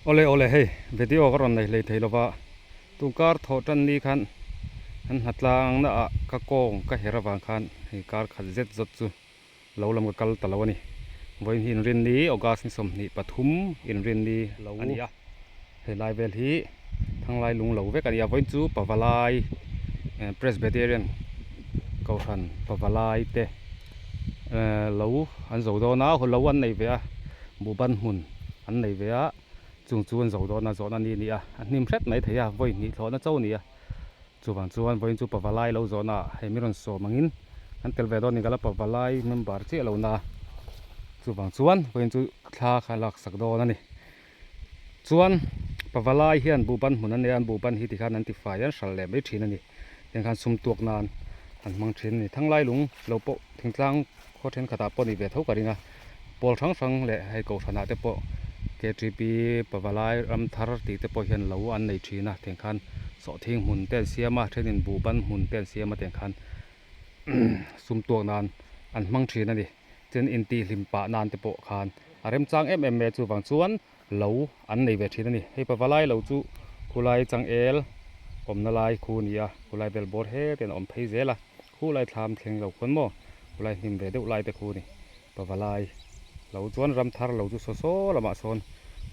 Awle awle hei video ka rawn nei hlei thei lova tun kar thawh tan ni khan an hnatlang na ah ka kawng ka her avang khan hei kar khat zet zawt chu lo lam ka kal ta lo a ni. Vawiin hi inrinni August ni 23 inrinni lo a ni a hei lai vel hi thanglai lung lo vek a ni a vawiin chu Pavalai Presbyterian Kohhran Pavalai te lo an zo dawn a lo an nei ve a buhban hmun an nei ve a chung chu an zo dawn a zawhna ni a ni a a hnim hret mai thei a vawi hnih thlawhna cho a ni a chuvang chuan vawiin chu Pavalai lo zawhna ah hei mi rawn sawm angin an tel ve dawn a ni ka la Pavalai member chiah lo na chuvang chuan vawiin chu thla kha a laksak dawn a ni. Chuan Pavalai hian buhban hmun an nei a, an buhban hi tikhan an tifai an hralh leh mai thin a ni. Tiang khan sum tuak nan an hmang thin a ni. Thanglai lung lo pawh thingtlang khaw thenkhatah pawh ni ve tho ka ring a, pawl hrang hrang leh hei kohhranah te pawh KTP Pavalai ram thar tih te pawh hian lo an nei thin a, tiang khan sawhthing hmun te an siam a, thenin buhban hmun te an siam a tiang khan sum tuak nan an hmang thin a ni. Chuan intihhlim pah nan te pawh khan a remchang em em mai a, chuvang chuan lo an nei ve thin a ni. Hei Pavalai lo chu khulai changel awmna lai khu a ni a, khulai vel bawr hetin a awm phei zel a, khulai thlam thleng lo khuan maw khulai hnim ve deuh lai te khu a ni. Pavalai lo chuan ram thar lo chu saw saw lamah sawn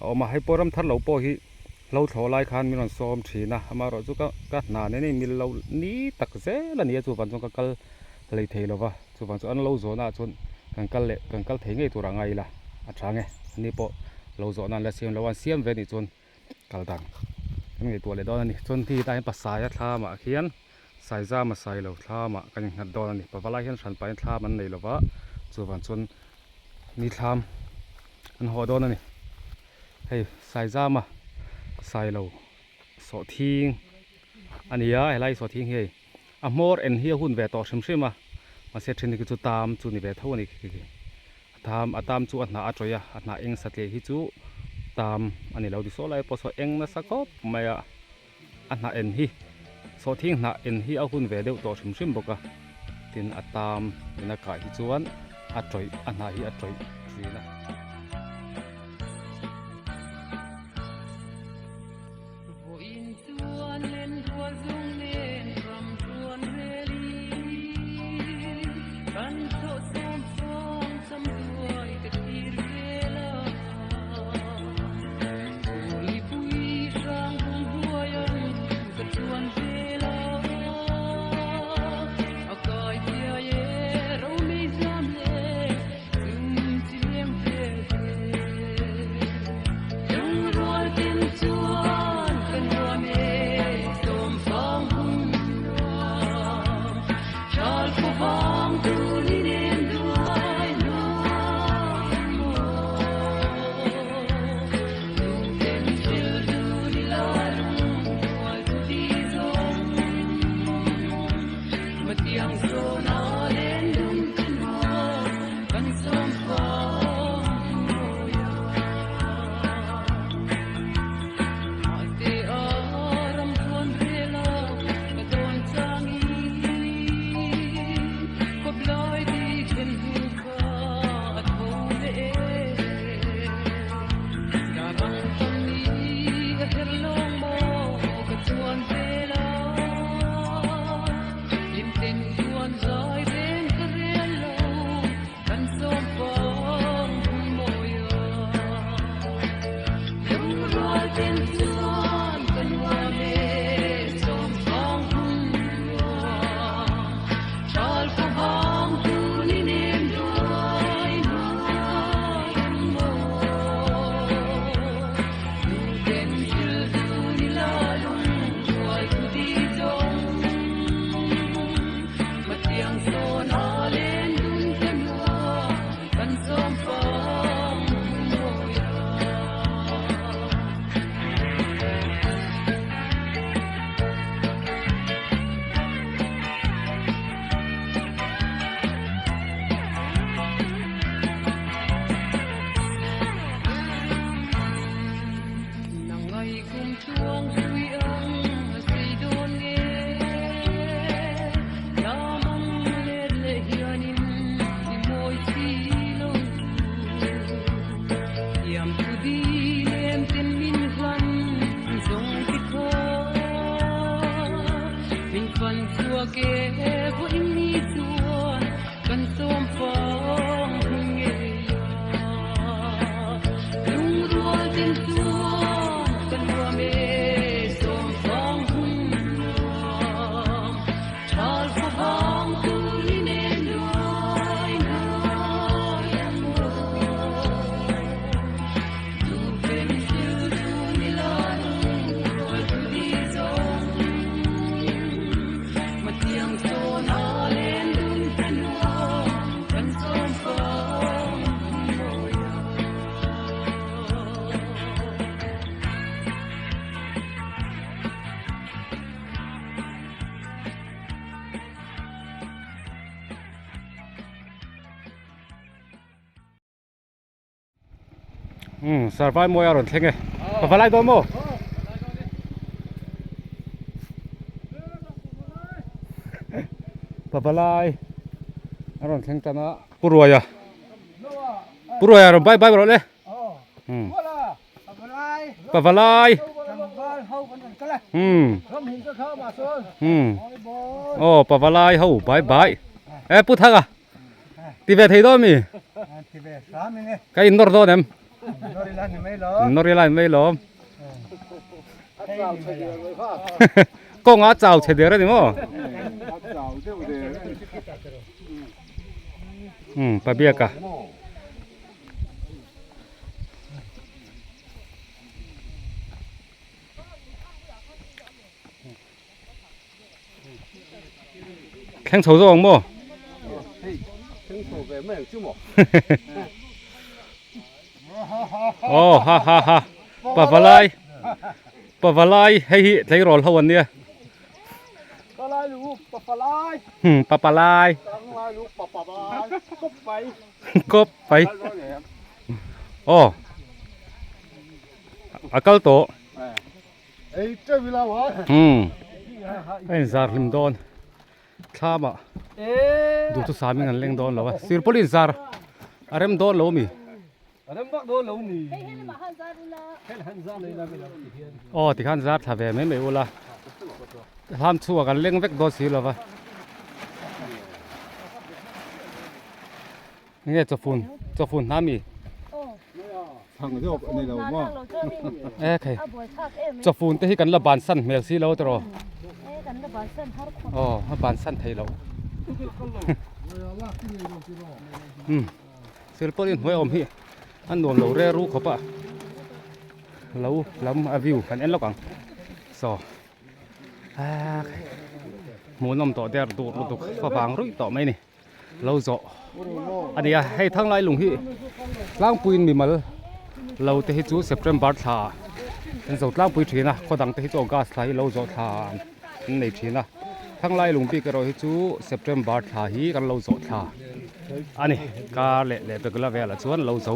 a awm a, hei pawh ram thar lo pawh hi hlo thlawh lai khan min rawn sawm thin a, amaherawh chu ka ka hna nen a inmil lo ni tak zel a ni a, chuvang chuan ka kal hlei thei lo va. Chuvang chu an lo zawhna ah chuan kan kal leh kan kal thei ngei tur a ngai ila a tha nge ani pawh lo zawhna an la siam lo a an siam ve anih chuan kal dan kan ngaihtuah leh dawn a ni chuan khi hetah hian pasaia thlam ah khian saizama sailo thlam ah kan innghat dawn a ni pavalai hian hran pahin thlam an nei lova chuvang chuan mi thlam an haw dawn a ni hei saizama sailo sawhthing a ni a helai sawhthing hi hei. A hmawr en hi a hun ve tawh hrim hrim a, mahse then hi chu tam chu ni ve tho a ni khi khi. A tam a tam chu a hnah a tawih a, a hnah eng satliah hi chu tam a ni lo ti saw lai pawh saw eng nasa khawp mai a, a hnah en hi sawhthing hnah en hi a hun ve deuh tawh hrim hrim bawk a, tin a tam in a kah hi chuan a tawih a hnah hi a tawih thin a. Umm sarvai mawi a rawn thleng e ka va lai dawn maw ka va lai a rawn thleng tan a pu ruaia pu ruaia rawn bye bye rawh le umm ka va lai umm umm aw pa va lai ho bye bye e pu thanga Ti ve thei dawn mi? Ti ve hram in e. Ka in nawr dawn em? Nawr ila ni mai lawm. Nawr ila ni mai lawm. Kawng a chau chhe der a ni maw? A chau deuh der. Um pabiaka. Thleng chho zawk ang maw? Thleng chho ve mai ang chu maw? Aw ha ha ha Pavalai Pavalai hei hi tleirawl ho an nia. Palai lu Papalai. Hmm Papalai. Tanglai lu Papalai. Kawp pai. Kawp pai. Aw a kal tawh. Umm a inzar hlim dawn thlamah duhthusam in an leng dawn lo a sir pawlin zar a rem dawn lo a mi aw tikhan zar thla ve mai mai ula thlam chhuak an leng vek dawn si lo va Nge chawfun chawfun hna mi? Thang zawk a ni lo maw? E khai chawfun te hi kan la bansan hmel si lo tiraw? Aw a bansan thei lo. Um silpawlin hnuai awm hi a nuam lo re ru khawp a lo lam a view kan en lawk ang saw. A khai hmuhnawm tawh der dur lutuk favang ruih tawh mai a ni. lo zawh a ni a hei thanglai lung hi tlangpuiin mimal lo te hi chu September thla an zo tlangpui thin a khaw dang te hi chu August thla hi lo zawh thla an nei thin a thanglai lung bik erawh hi chu September thla hi kan lo zawh thla a ni kar leh leh pekla velah chuan lo zo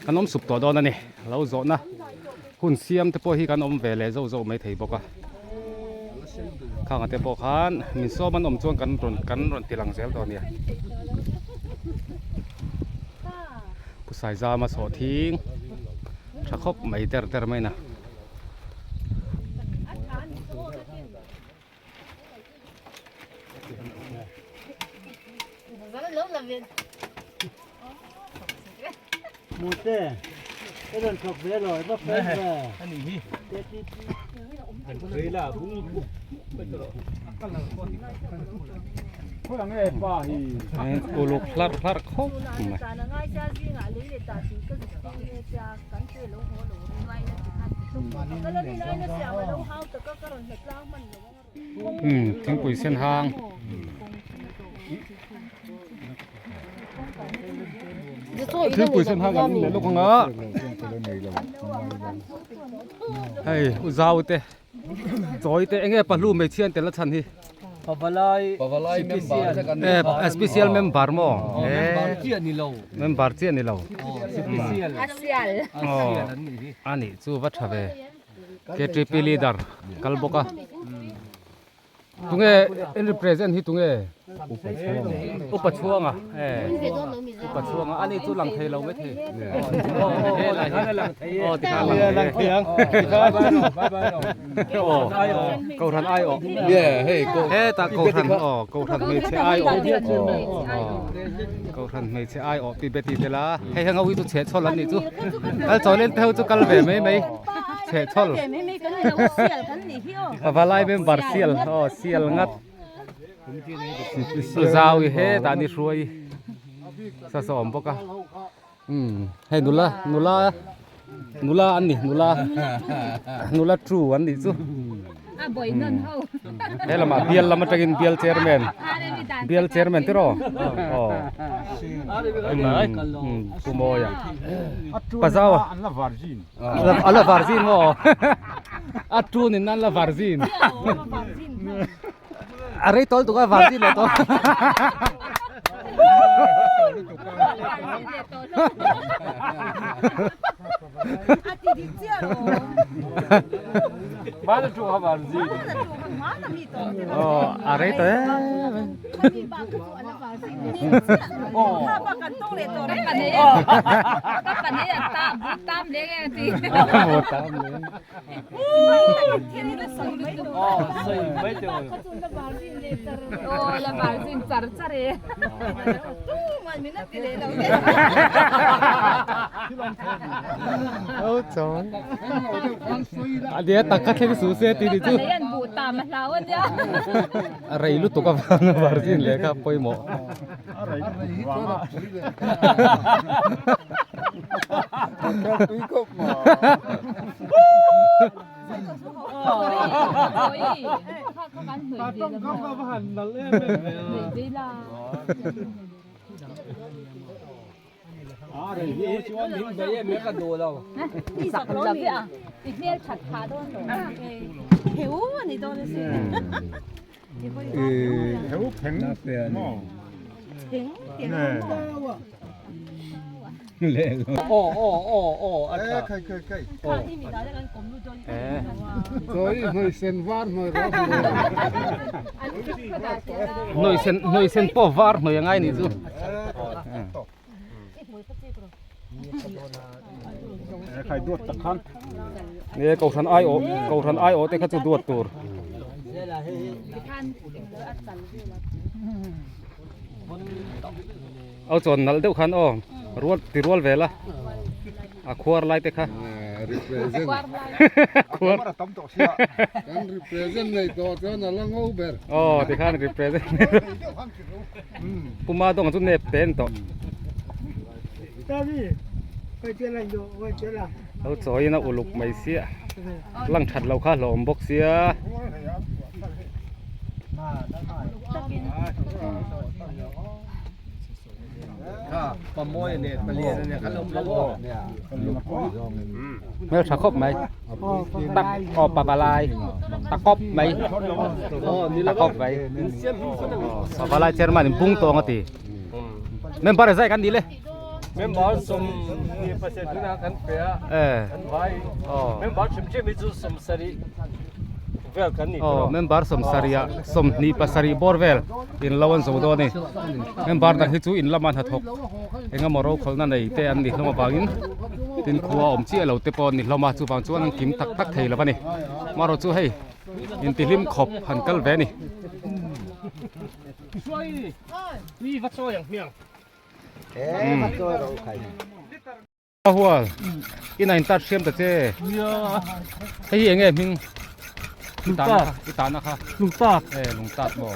kan awm sup tawh dawn a ni lo zawhna hun siam te pawh hi kan awm ve leh zauh zauh mai thei bawk a khang te pawh khan min sawm an awm chuan kan rawn kan rawn ti lang zel dawn a nia pu Saizama sawhthing tha khawp mai der der mai na. Uluk hlarh hlarh khawp mai. Umm thingpui sen hang thingpui sen hang an in leh lawk ang a hei u zau te chawi te enge pahlu hmeichhia an tel a chhan hi pavalai pavalai member te kan eh special member maw member chiah ni lo member chiah ni lo special aw a nih chu va tha ve. Ktp leader kal bawk a tunge in represent hi tunge? Upa chhuanga e upa chhuanga ani chu lang thei lo mai thei he lai hi aw tikhan lang thei e aw kohhran ai awh hetah kohhran aw kohhran hmeichhe ai awh kohhran hmeichhe ai awh pi beti te la hei heng ho hi chu chhehchhawl an nih chu kal chaw len te ho chu kal ve mai mai chhehchhawl pavalai member sial aw sial ngat. Zau i hetah ni hruai sa sa awm bawk a umm hei nula nula nula an ni nula nula tu an nih chu he lamah bial lam atangin bial chairman bial chairman te rawh aw umm pu mawia pazaua a la virgin maw a tu nin an la virgin. A rei tawl tuk a virgin leh tawl. A rei tawl em. A rei lutuk avanga virgin leh kha pawimawh. Hnawihsen pawh var hnawih a ngai nih chu. Nge kohhran ai awh kohhran ai awh te kha chu duat tur. Au chuan nalh deuh khan aw rual ti rual vel a a khuar lai te kha. Represent Khuar. Kan represent nei tawh chuan a la ngo ber. Aw tikhan represent. Puma dawng chu nep te an tawh. Lo chawiin a uluk mai sia lang that lo kha hlawm bawk sia. Hmel tha khawp mai tak aw pavalai takawp mai takawp mai pavalai chairman in bung tawng a ti member zai kan ni le member sawm ni pasien tuna kan pe a kan vai member hrim hrim hi chu sawm sarih vel kan ni aw member sawm sarih ah sawmhnih pasarih bawr vel in lo an zo dawn a ni member dang hi chu in lama hnathawk engemaw rokhawlhna nei te an ni hlawm avangin tin khua awm chiah lo te pawh an ni hlawm a chuvang chuan an kim tak tak thei lo a ni marawh chu hei intihlim khawp han kal ve a ni. A hual in a in tat hriam ta che hei hi enge hming i tahna kha lungtat e lungtat maw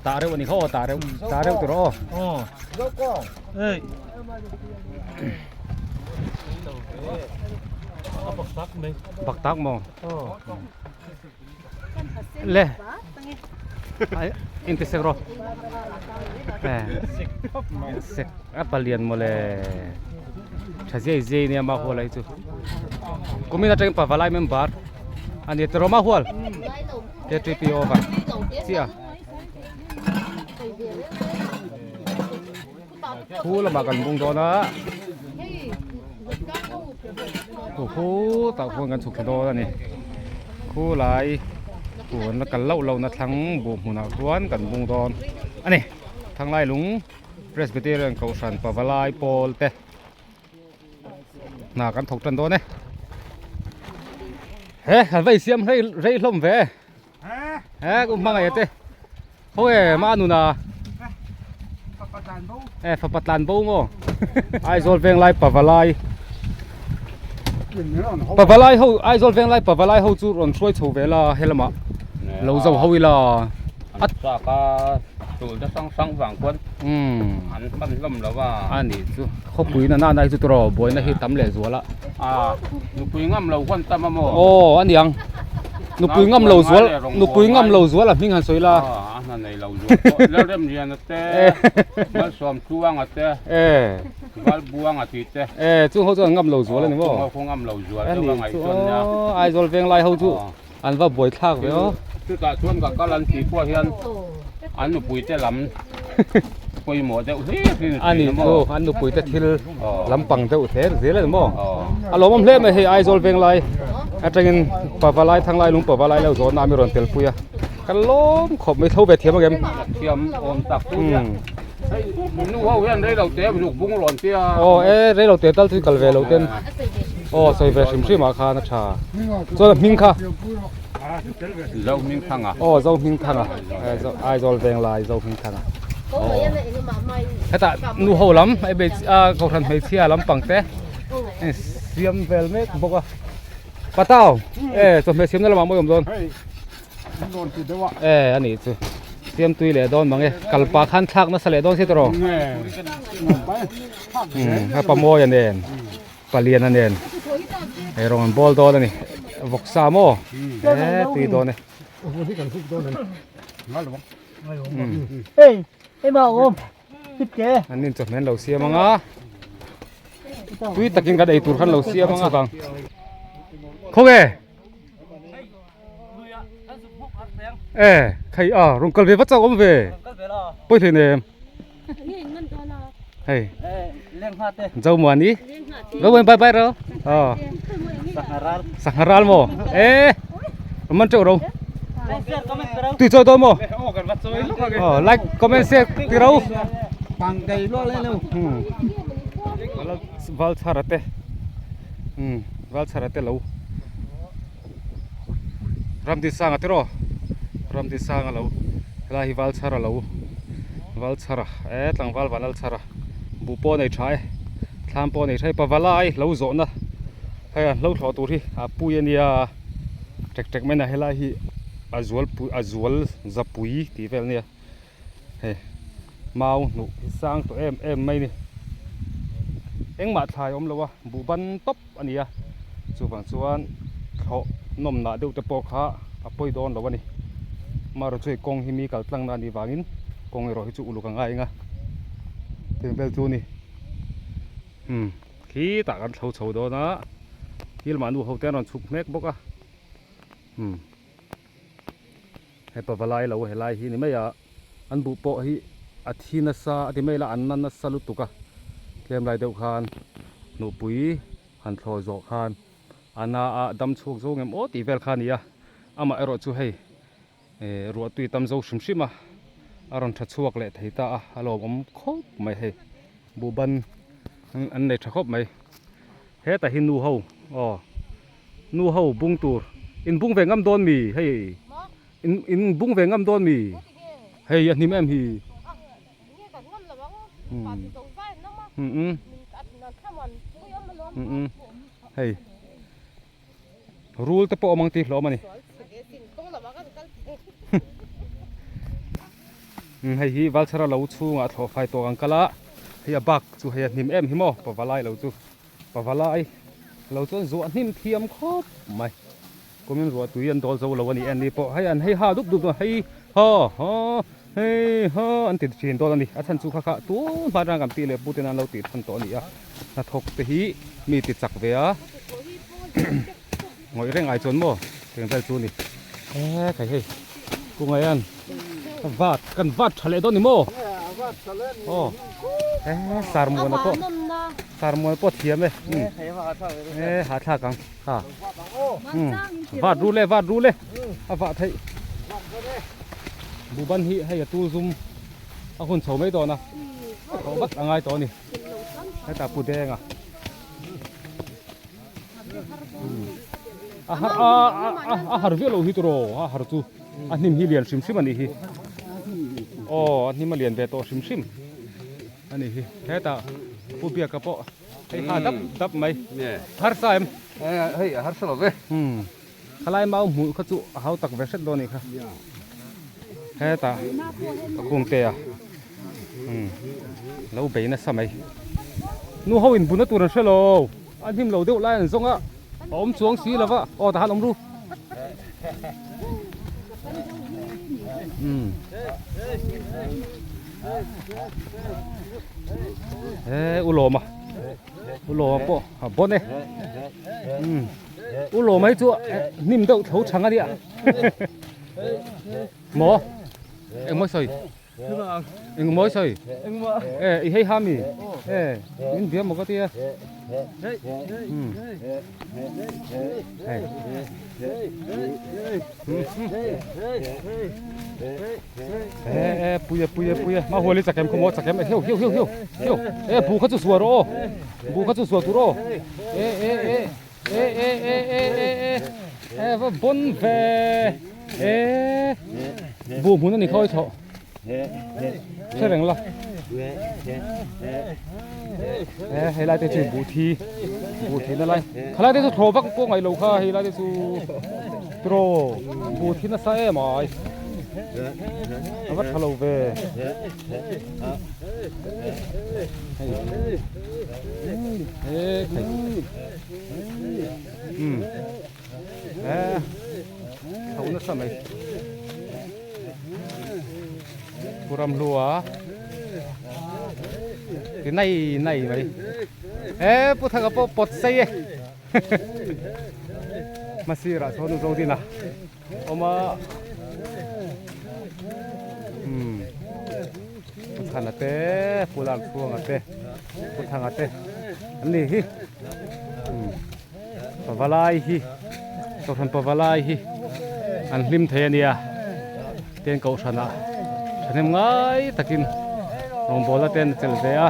tah reuh ani kha aw tah reuh tah reuh tur aw bak tak maw le in ti sek rawh sek a palian mawle tha zai zai nia ma hual ai chu kumin atangin pavalai member ani te roma hual ktp over chia khu lamah kan bung dawn a khu tah khuan kan chhuk thla dawn a ni khu lai Buh an la kal loh lohna thlang buh hmunah chuan kan bung dawn a ni. Thanglailung Presbyterian Kohhran Pavalai pawl te hna kan thawk tan dawn e. He kan va insiam rei rei hlawm ve. He kum hmangaih te. Ho e ma nuna. E fapa tlan bo maw. Aizawl venglai Pavalai. Pavalai ho Aizawl venglai Pavalai ho chu rawn hruai chho ve la helamah lo zo ho ila. An chak a tul te hrang hrang vang khuan an hman hlawm lo a. A nih chu khawpui na nana hi chu tawrh buaina hi tam leh zual a. A nupui ngam lo huan tam a maw? Aw a niang nupui ngam lo zual nupui ngam lo zual a hming han sawi la. A hna nei lo zual pawh Lalremliana te Malsawm Tluanga te Valbuanga tih te. E chung ho chu an ngam lo zual a ni maw? Chung ho khu ngam lo zual deuh a ngaihtuah nia. Aizawl venglai ho chu. An va buai thlak ve aw. Chutah chuan ka kal an tih pawh hian an nupui te lam pawimawh deuh hlir hi ni thin a maw? Ani chu an nupui te thil lampang deuh hler zel a ni maw? A lawmawm hle mai hei Aizawl venglai atangin Pavalai Thanglai lung Pavalai lo zawn a mi rawn tel pui a ka lawm khawp mai tho ve thiam ang em? Thiam awm tak chu nia. Hei nu ho hian reilo te ruk bung rawn tia. Aw e reilo te tal chu kal ve lo ten. Aw sawi ve hrim hrim ah khan a tha. Chuan a hming kha. Zo hming thanga. Aw zo hming thanga. Aizawl veng lai zo hming thanga. Aw. Hetah nu ho lam a kohhran hmeichhia lampang te siam vel mek bawk a. Patau e chawhmeh siamna lamah mawi awm dawn. E a nih chu siam tui leh dawn mang e kalpa khan thlak nasa leh dawn si tawh a pamawi a nen palian a nen ei rawng an bawl dawn a ni vawksa maw e tui dawn e an nin chawhmeh an lo siam ang a tui takin kan ei tur khan lo siam ang a vang khawnge. E khai a rawn kal ve vat chak awm ve pawi hlei nem hei Zomuani Zomuani bye bye ro aw sangha ral maw e rawn man teuh ro tui chawi dawn maw aw like comment share ti ro val chhara te val chhara te lo. Ramdisanga te rawh Ramdisanga lo helai hi Valchhara lo Valchhara e tlangval Vanlalchhara buh pawh a nei tha e thlam pawh a nei tha e Pavalai lo zawhna hei an hlo thlawh tur hi a pui a nia tek tek mai na helai hi a zual pui a zual zapui tih vel a nia hei mau hnuh hi sang tawh em em mai a ni engmah thlai a awm lo a buh ban tawp a ni a chuvang chuan thlawh nawm nah deuh te pawh kha a pawi dawn lo a ni amaherawh chu hei kawng hi mi kal tlang na a nih vangin kawng erawh hi chu uluk a ngai ang a tiang vel chu a ni umm khitah kan thlo chho dawn a thil mahnu ho te an rawn chhuk hmek bawk a umm. Hepa valai lo helai hi ni mai a, an buh pawh hi a thi nasa a ti mai la an na nasa lutuk a, tlem lai deuh khan nupui han thlawh zawh khan a na a dam chhuak zo ngem aw tih vel kha a ni a, amah erawh chu hei eh ruahtui tam zo hrim hrim a, a rawn tha chhuak leh thei ta a, a lawmawm khawp mai hei buh ban an nei tha khawp mai, hetah hi nu ho aw. Nu ho bung tur in bung ve ngam dawn mi hei in in bung ve ngam dawn mi hei a hnim em hi um um hei rul te pawh awm ang tih hlawm a ni hei hi Valchhara lo chhungah thlawh fai tawh ang kal a hei a bak chu hei a hnim em hi maw pavalai lo chu. Pavalai lo chuan zuah hnim thiam khawp mai. Kumin ruah tui an dawl zo lo a ni en ni pawh hei an hei ha dup dup a hei ha ha hei ha an ti thin dawn a ni. A chhan chu kha kha tun hma atang kan pi leh pu ten an lo tih than tawh a ni a. Hnathawk te hi mi ti chak ve a ngawih reng ai chuan maw tiang vel chu a ni. E khai hei kungaian vat kan vat tha leh dawn ni maw? Aw e sarmuana pawh sarmuana pawh thiam e e hahthlak ang ha vat ru le vat ru le a vah theih. Buhban hi hei a tul zum a hun chho mai dawn a, tawh vat a ngai tawh a ni. Hetah pu deng a. A har a a har viau lo hi tawh a har chu a hnim hi lian hrim hrim a nih hi. Aw a hnim a lian ve tawh hrim hrim a nih hi. Hetah pu Biaka pawh hei ha dap dap mai. Harsa em? Hei a harsa lo ve. Khalai mau hmuh kha chu a hau tak ve hret dawn a nih kha. Hetah ka kungte a umm lo bei nasa mai. Nu ho in buna tur an hre lo a hnim lo deuh lai an zawng a a awm chuang si lo va aw tah khan awm ru. Umm he u lawma. U lawma pawh a bawn e umm u lawma hi chu hnim deuh tho chhang a nia maw engmaw sawi engmaw sawi e i hei ha mi e min bia maw ka tia umm hei. E e puia puia puia ma huali chakem khaw maw chakem e hiu hiu hiu hiu hiu e bu kha chu suar aw bu kha chu suar tur aw e e e e e e e e e e va bon ve e bu hmun ani khawi thaw hre reng la e hei lai te chu bu thi bu thi na lai khalai te chu thaw vak pawh ngaih lo kha hei lai te chu tiraw bu thi nasa em ai a va tha lo ve hei he khai um e tho nasa mai Puram hlua ti nai nai mai e pu thanga pawh pawt sei e hmasirah sawn u zodina awm a umm pu chhana te pu lal chhuanga te pu thanga te an ni hi umm pavalai hi kohhran pavalai hi an hlim thei a nia ten kohhranah thahnem ngai takin rawngbawlna te an chelh ve a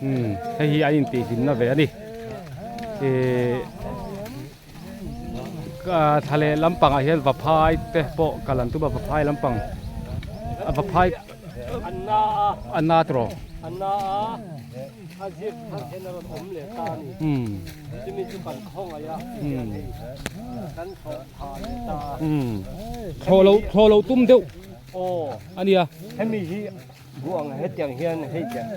umm hei hi an intihhlimna ve a ni ihh thla leh lampangah hian vaphai te pawh kal an tum a vaphai lampang a vaphai a na tawh a na a. A zir thar hian a rawn awm leh ta a ni. Chumi chu kan khawngaih a, tihian hei kan thlawh tha leh ta a. Thlawh lo, thlawh lo tum deuh a nia. Hemi hi buh ang hetiang hian hei tiang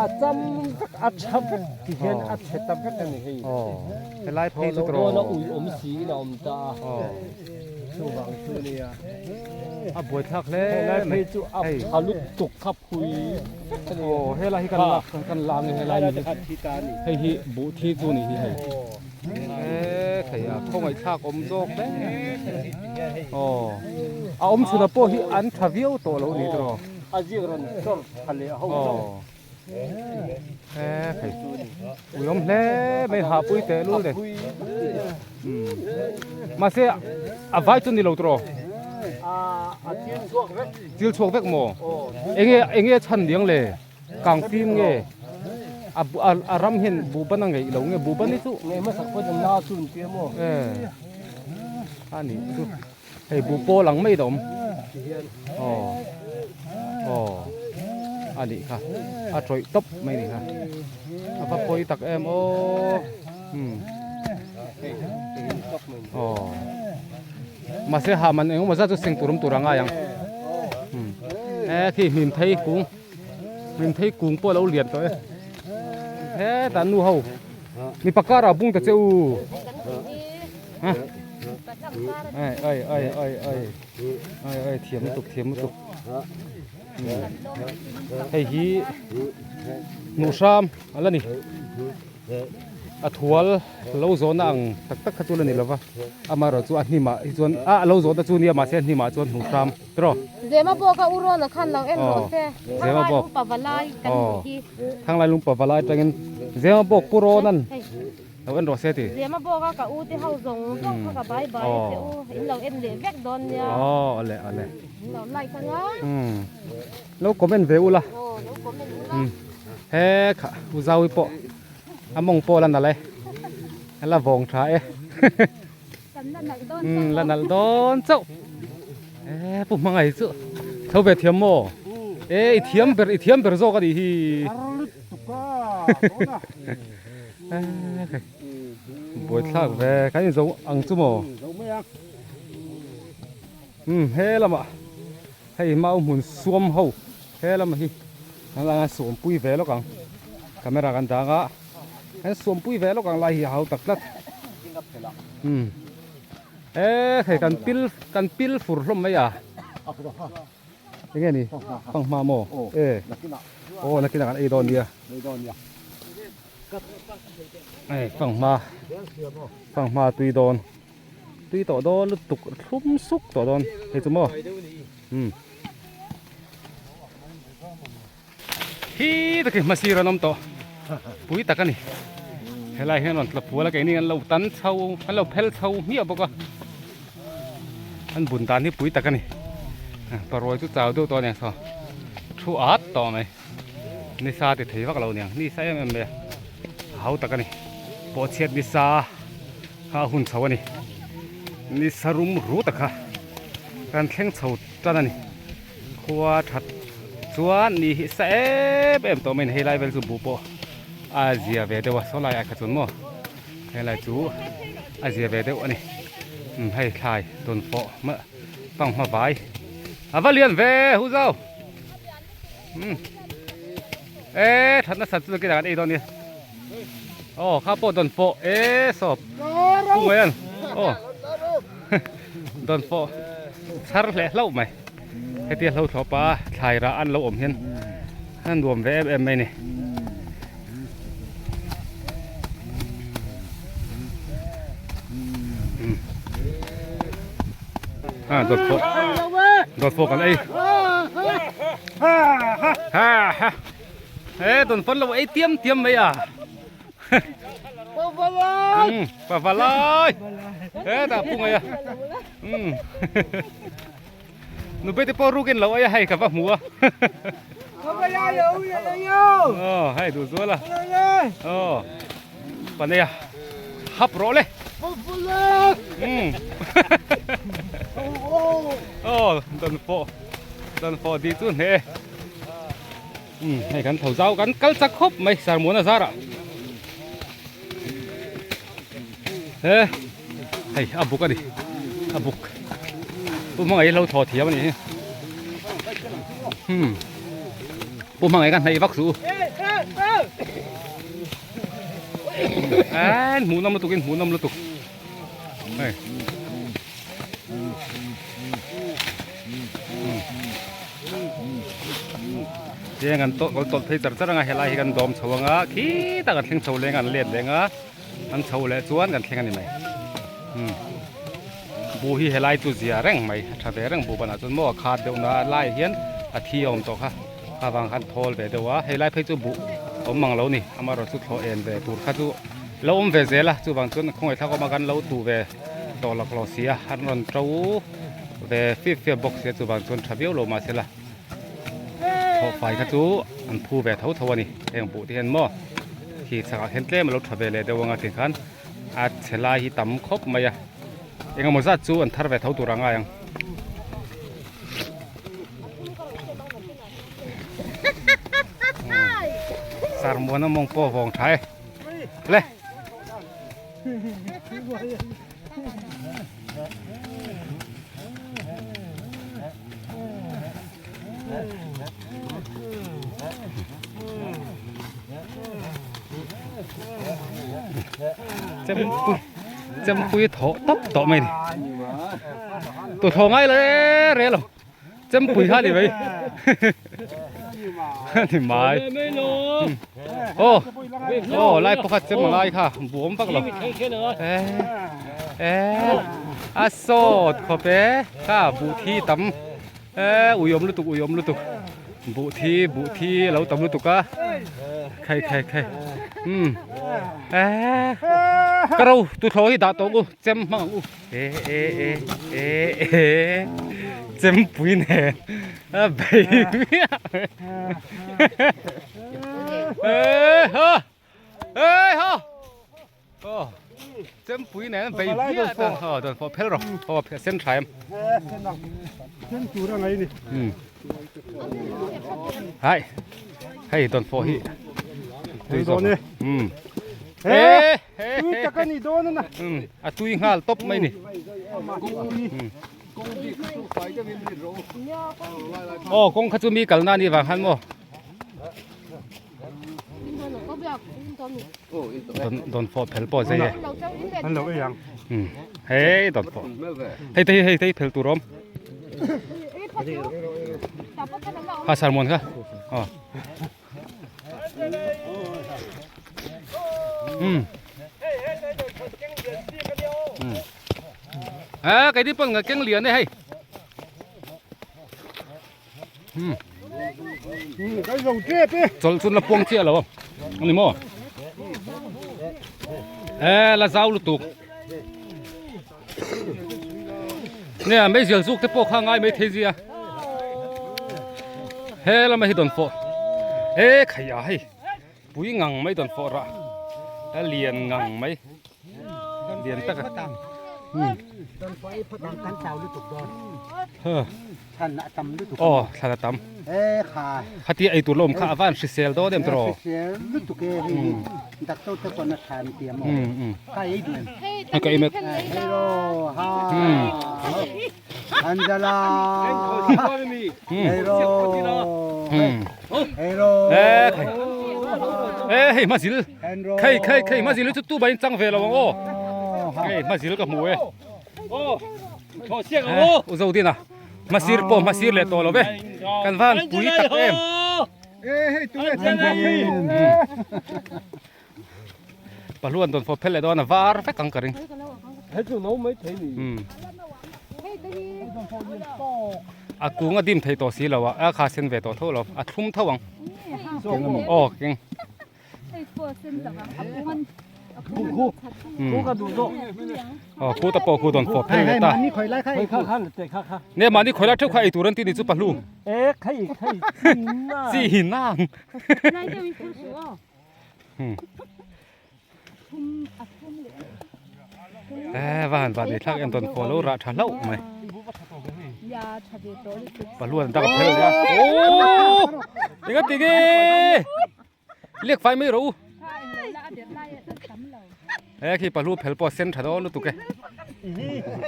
a cham vek, a tha vek ti hian a chhe ta vek a ni hei. Helai phei chu Thlawh loh dawn a ui awm siin a awm ta a. Chuvang chu a nia. A buaithlak hle mai. Helai phei chu a tha lutuk kha. Phui aw helai hi kan lak kan la nge helai ni hei hi buh thi chu ni hi hei e thei a khawngaih thlak awm zawk hle aw a awm chhun a pawh hi an tha viau tawh lo ni tawh a ziak rawn chawr tha leh ho chawr e thei ui awm hle mai ha pui teh lul le mahse a vai chu ni lo tawh a thil chhuak vek Thil chhuak vek maw? Enge enge chhan liang le? Kang fim nge? A a ram hian buhban a ngeih lo nge buhban hi chu? Ngeih hmasak pawh chuan na chu an tia maw? E a nih chu hei buh pawl ang mai a awm. Aw aw a nih kha a tawih tawp mai nih kha a va pawi tak em aw umm aw. Mahse ha man engemaw zat chu seng tur awm tur a ngai ang. E khi hnim thei kung hnim thei kung pawh a lo lian tawh e. Hetah nu ho mipa karah bung ta che u. Ai ai ai ai ai ai ai thiam lutuk thiam lutuk. Hei hi hnuhhram a la ni. A thual lo zawhna ang tak tak kha chu la ni lova, amaherawh chu a hnimah hi chuan a lo zawhna chu nia mahse a hnimah chuan hmuh hram tiraw. Zema bawk a u Rawna khan lo en rawh se, Zema Thanglai bawk lung pavalai kan nih hi. Thanglai lung pavalai atangin Zema bawk Pu Rawna'n. Lo en rawh se ti. Zema bawk a ka u te ho zawng zawng kha ka bye bye a che u. In lo en leh vek dawn nia. Aw awle awle. In lo like anga. Umm. Lo comment ve ula. Aw lo comment ula. Umm. He kha u Zaui pawh a mawng pawh la nalh e. A la vawng tha e. Kan la nalh dawn chauh. Umm la nalh dawn chauh. E pu hmangaih chu tho ve thiam maw? E i thiam ber i thiam ber zawk a nih hi. Buaithlak ve kan inzo ang chu maw? Umm he lamah hei mau hmun suam ho he lamah hi an la suampui ve lawk ang camera kan dang a an suampui ve lawk ang lai hi a hau tak tlat umm e hei kan pil kan pil fur hlawm mai a enge ni fanghma maw e aw nakinah kan ei dawn nia hei fanghma fanghma tui dawn tui tawh dawn lutuk thlum suk tawh dawn hei chu maw umm hi takin hmasir an awm tawh pui tak a ni helai hian rawn tla phual a keini an lo tan chho an lo phel chho hmiah bawk a an bun dan hi pui tak a ni parawi chu chau deuh tawh a ni ang saw thu at tawh mai nisa ti thei vak lo a ni ang nisa em em mai a a hau tak a ni pawhchhiat nisa kha a hun chho a ni nisa rum ru tak kha kan thleng chho tan a ni. Khua that chuan ni hi sa em em tawh mai a ni helai vel chu buh pawh a zia ve deuh a saw lai ah kha chuan maw helai chu a zia ve deuh a ni umm hei thlai tawn pawh hma panghma vai a va lian ve hu zau umm e that nasa chu nakinah kan ei dawn a nia aw kha pawh dawn pawh e sawp pu mai an aw dawn pawh chhar hleh hlauh mai. Hetia hlo thlawpa thlai rah an lo awm hian a nuam ve em em mai a ni. A dawt pawh dawt pawh kan ei ha ha he dawn pawn lo ei tiam tiam mai a. Pavalai hetah pu ngaih a nupui te pawh rukin lo ei a hei ka va hmu a aw hei duh zual a aw panei a hap rawh le aw dawn fawh dawn fawh dih chu hneh e. Umm hei kan tho zau kan kal chak khawp mai sermon a zarah he hei a buk a ni a buk pu hmangaih hi lo thaw thiam a ni hi umm pu hmangaih ka hnaih vak suh u en hmuhnawm lutuk in hmuhnawm lutuk hei. Tiang an tawlh kawl tawlh phei char char anga helai hi kan dawm chho anga khitah kan thleng chho leng a an let leng a an chho leh chuan kan thleng a ni mai umm buh hi helai chu zia reng mai a tha ve reng buh banah chuan maw a khat deuh na lai hian a thi a awm tawh kha kha vang khan thawl ve deuh a helai phei chu buh awm mang lo ni amaherawhchu chu thlawh en ve tur kha chu lo awm ve zel a chuvang chuan khawngaih thlak awm a kan lo tuh ve tawh lak lo si a an rawn to ve fip fep bawk sia chuvang chuan tha viau lo mahsela thawh fai kha chu an phu ve tho tho a ni heng buh te hian maw khi chhakah khian tlem a lo tha ve leh deuh anga tikhan a chhe lai hi tam khawp mai a engemaw zat chu an thar ve tho tur a ngai ang. Sarmuana mawng pawh vawng tha e le. Chempui chempui thawh tawp tawh mai ni tu thaw ngai le re lo chempui kha ni mai ni mai ô ô lai pawh kha chem a ngai kha buam vak lo e e a sawt khawp e kha buh thi tam e ui awm lutuk ui awm lutuk. Buh thi buh thi a lo tam lutuk a khai khai khai umm eee ka ro tuthlawh hi dah tawh ang u chem hmang ang u e e e e e chem pui nen a bei miah e ha e ha. Aw chempui nen an bei hmiah ta aw dawn pawh phel rawh aw a sen tha em sen tur a ngai ni hai hei dawn pawh hi tui zawk um e tui tak a ni dawn ana um a tui nghal tawp mai ni aw kawng kha chu mi kalna a nih vang khan maw Dawn fawh phel pawh zai e. An lo ei ang. Hei dawn fawh. Hei te hi hei te hi phel tur awm. Ha sarmon kha. Aw. Um. Um. A cái đi pon nga keng lian e hei. Chawlh chu la puang chiah lo a ni maw e la zau lutuk nia meizial zuk te pawh kha a ngai maithei zia he lama hi dawn fawh e khaih a hei pui ngang mai dawn fawh rah a lian ngang mai lian tak a aw thlan a tam khatia ei tur la awm kha a van hrisel dawn em tawh a ka em e hei hmazil khei khei khei hmazil hi chu tu bain chang ve lo ang aw hei hmazil ka hmu e u zo din a hmasir pawh hmasir leh tawh lo ve kan van pui tak em Pahluan dawn fawp phel leh dawn a var vek ang ka ring. Hei chu no mai thei ni. A kung a dim thei tawh si lo a, a kha sen ve tawh tho lo, a thlum tho ang. Aw keng. Aw khu ta pawh khu dawn fawp phel leh ta. Ne mahni khawi lai theuh kha ei tur an ti ni chu pahlu. Chi hin ang. Eh va han va ni thlak em tawn pawh lo rah tha hlauh mai paluan tak a phel nia oh tinga tinge lek fai mai rawh u he khi pahlu phel pawh sen tha dawn lutuk e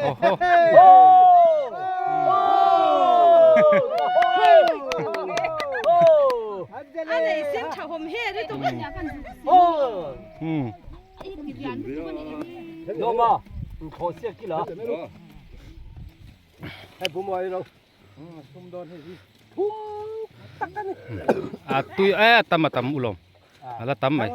oho A tui e a tam a tam ulawm a la tam mai.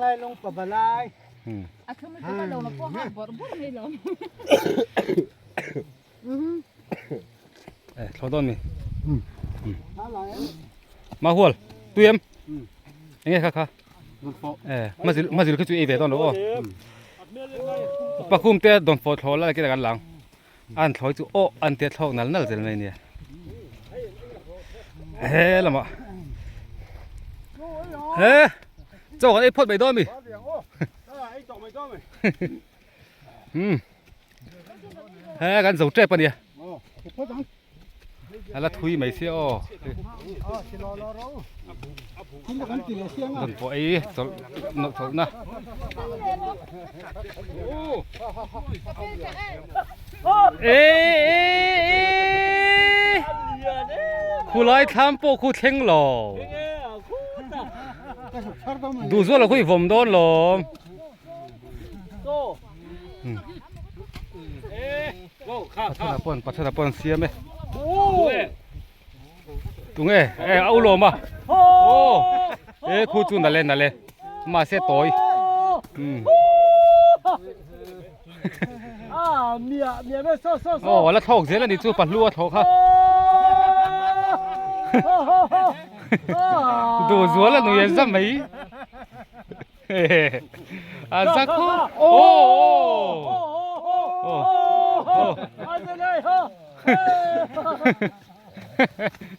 Thlawh dawn mi Mahual tui em enge kha kha mazil mazil khi chu ei ve dawn lo aw pakhum te dawn fawh thlawh la ke kan lang an thlawi chu aw an tia thlawk nal nal zel mai nia he lamah he chaw kan ei phawt mai dawn mi um he kan zo tep ania a la thui mai sia aw dawn pawh ei chawlh nawlh chawlh na e e e khulai thlam pawh khu thleng lo duh zual lo khu i vawm dawn lawm. Pathana pawn pathana pawn siam e tunge e a ulawm a aw e khu chu nale nale mahse tawi aw a la thlawk zel a ni chu pahlu a thlawk kha. Du zual a nui a za mai. A za khawp. Aw aw.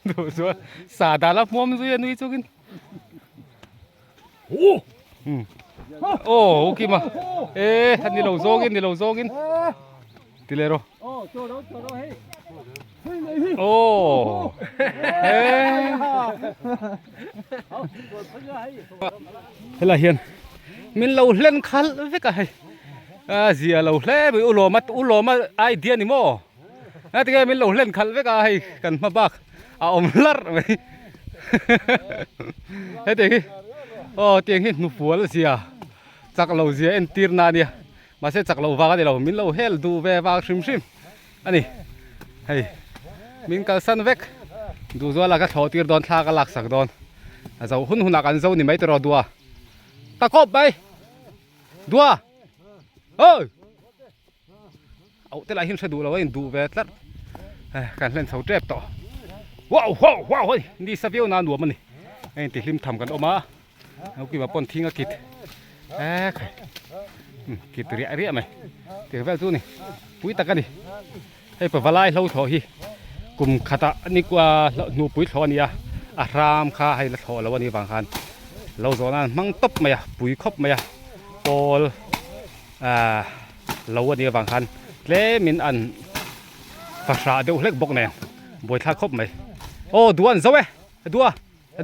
Du zual sa dal a hmuam zui a nui chungin. Aw u Kima e ni lo zawngin ni lo zawngin ti leh rawh aw e helai hian min lo hlen khalh vek a hei a zia lo hle mai u lawma u lawma idea ni maw a tinge min lo hlen khalh vek a hei kan hma bak a awm hlarh mai hetiang hi aw tiang hi hnufual zia chak lo zia entir na ania mahse chak loh vang a ni lo min lo hel duh ve vang hrim hrim a ni hei min kalsan vek duhzuala ka thlawh tir dawn thla ka lak sak dawn a zo hun hunah kan zo ni mai tawh dua ta khawp mai dua oi. Auh te lah hian hre duh lo a in duh ve tlat kan hlen chho tep tawh wow wow wow hei ni sa viau na nuam a ni hei ti hlim tham kan awm a naukima pawn thing a kit ekhai kit riah riah mai tiang vel chu ni pui tak a ni hei pavalai hlo thlawh hi kum khatah nikua hnupui thlawh a ni a a hram kha hei la thlawh lo a nih vang khan lo zawh nan hmang tawp mai a pui khawp mai a pawl. Ahh lo a nih avang khan tlemin an fahrah deuh hlek bawk nen buaithlak khawp mai aw dua an zo e dua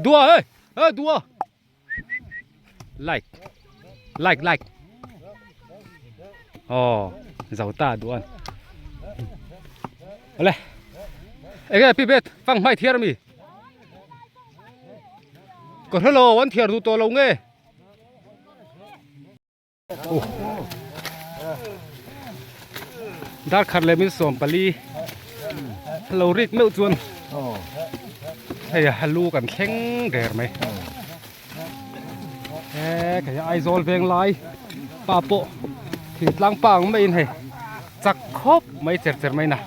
dua hei hei dua like like like aw zo ta duan awle enge pi bet fang hmai thiar ami ka hrelo an thiar duh tawh lo nge. Dar khat leh min 14 lo rik meuh chuan hei a lu kan thleng der mai he kei Aizawl veng lai pa pawh thingtlang pa ang maiin hei chak khawp mai cher cher mai na